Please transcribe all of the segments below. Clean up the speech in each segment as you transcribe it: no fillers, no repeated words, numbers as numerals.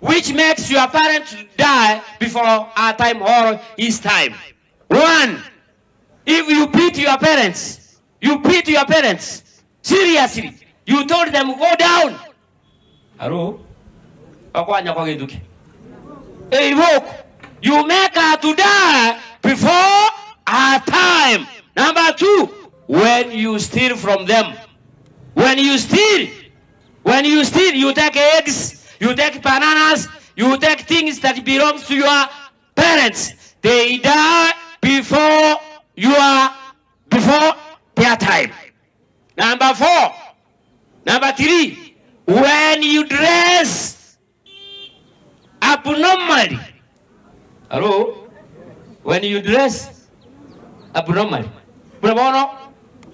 which makes your parent to die before her time or his time. One, if you beat your parents, you beat your parents seriously, you told them go down. Aro, okwanya kwa gento ki? Eiboko, you make her to die before her time. Number two, when you steal from them. When you steal, when you steal, you take eggs, you take bananas, you take things that belongs to your parents. They die before your before their time. Number four, number three, when you dress abnormally. Hello? When you dress abnormally. Buna bono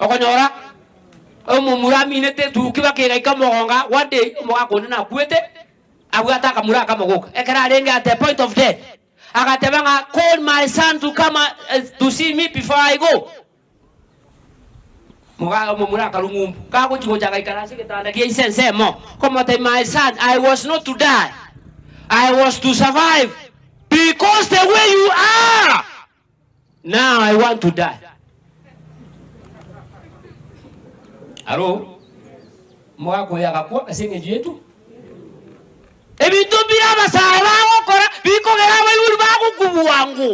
okonyora omomura aminete etuki baka egaika omogonga one day omogaka onde nakwete abwate akamura akamo goka. Ekero arenge at the point of death agateba ng'a call my son to come to see me before I go. Moga omomura akarua ng'umbu, kagochia gocha agaikara ase egetanda gia ise ensemo, komotebia, My son, I was not to die, I was to survive, because the way you are now I want to die. Aro, omogaka oyo agakwa ase eng'encho y'etu. Ebinto mbire abasae bagokora bikogera abaibori bagokwa bwango.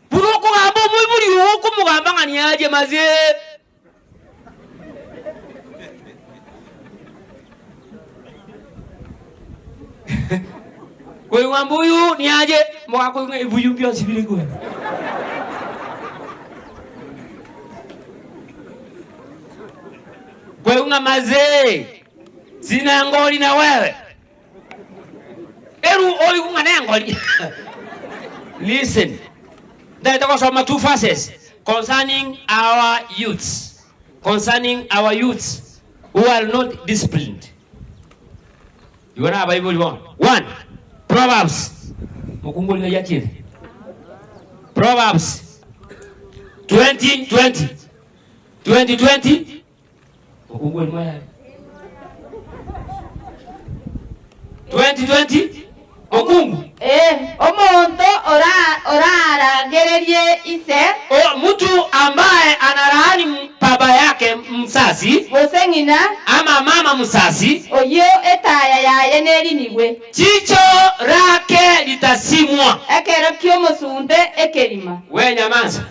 Buna okogamba omoibori oo okomogamba ng'a niarie maze. Koigwa mbuyu niarie, mogakoigwa ebuyu bionsi bire igoro. Koigwa ng'a maze, sina ngori na wewe. Eru oigwe ng'a nengori. Listen. Ntagete gosoma two verses concerning our youths. Concerning our youths who are not disciplined. Igo nabaibori bono. One, Proverbs. Mokungu oria ng'ai achiete? Proverbs 20:20. 20:20. Mokungu oria moyare. 2020 Mokungu. Ee, omonto oraragererie ise. O, mtu ambaye analaani baba yake mzazi. Gose ng'ina. Ama mama mzazi. Oyio etaya yaye nerinigwe. Jicho lake litasimwa. Ekero ki'omosunte ekerima. We nyamansa,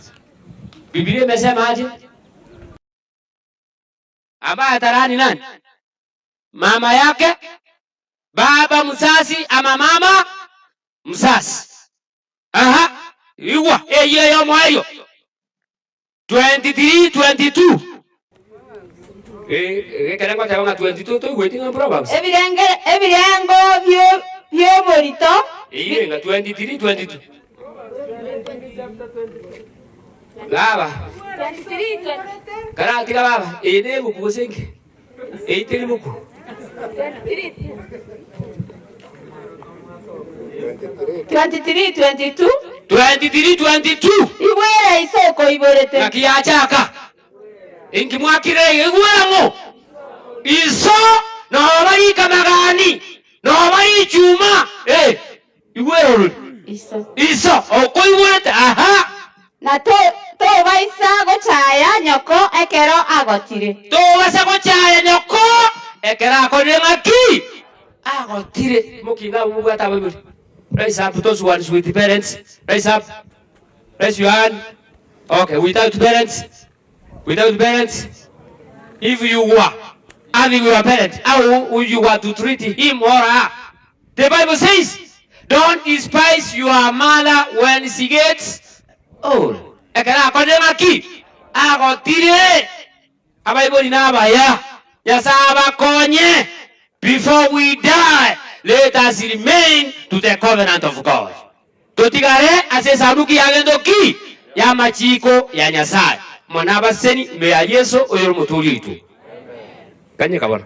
Bibilia imesema aje? Ambaye atalaani nani? Mama yake, baba mzazi ama mama mzazi. Aha, igwa eyio ey'omoerio 23 22 Eh, ekere ngoteba ng'a 22 toigweti ng'a Proverbs. Ebirenge- Ebirengo bio- bi'oborito Eyio ng'a 23 22 Baba, karatiga baba, eye nebuku gose inki? Eye teri buku. 23 22 23 22 Igwera iso okoiborete. Naki yachaka? Inki mwakire iga? Igwera ng'o? Iso noba rikamagani, noba richuma, eh. Igwera orori. Iso. Iso okoigwerete, aha. Na tobaisa gochaya nyoko ekero agotire. Tobaisa gochaya nyoko ekero akorire ng'aki? Agotire. Mokinga abwo mobwate abaibori. Rise up those ones with parents. Rise up. Raise your hand. Okay, without parents. Without parents. If you were having your parents, how would you want to treat him or her? The Bible says, don't despise your mother when she gets old. Ekero akorire ng'aki? Agotire. Abaibori nabaya, Nyasae abakonye. Before we die, let us remain to the covenant of God. Totigare ase esanduki ya gento ki? Y'amachiko ya Nyasae. Mono abaseni ime ya Yeso oyore Omotooria oito. Kanyeka bono.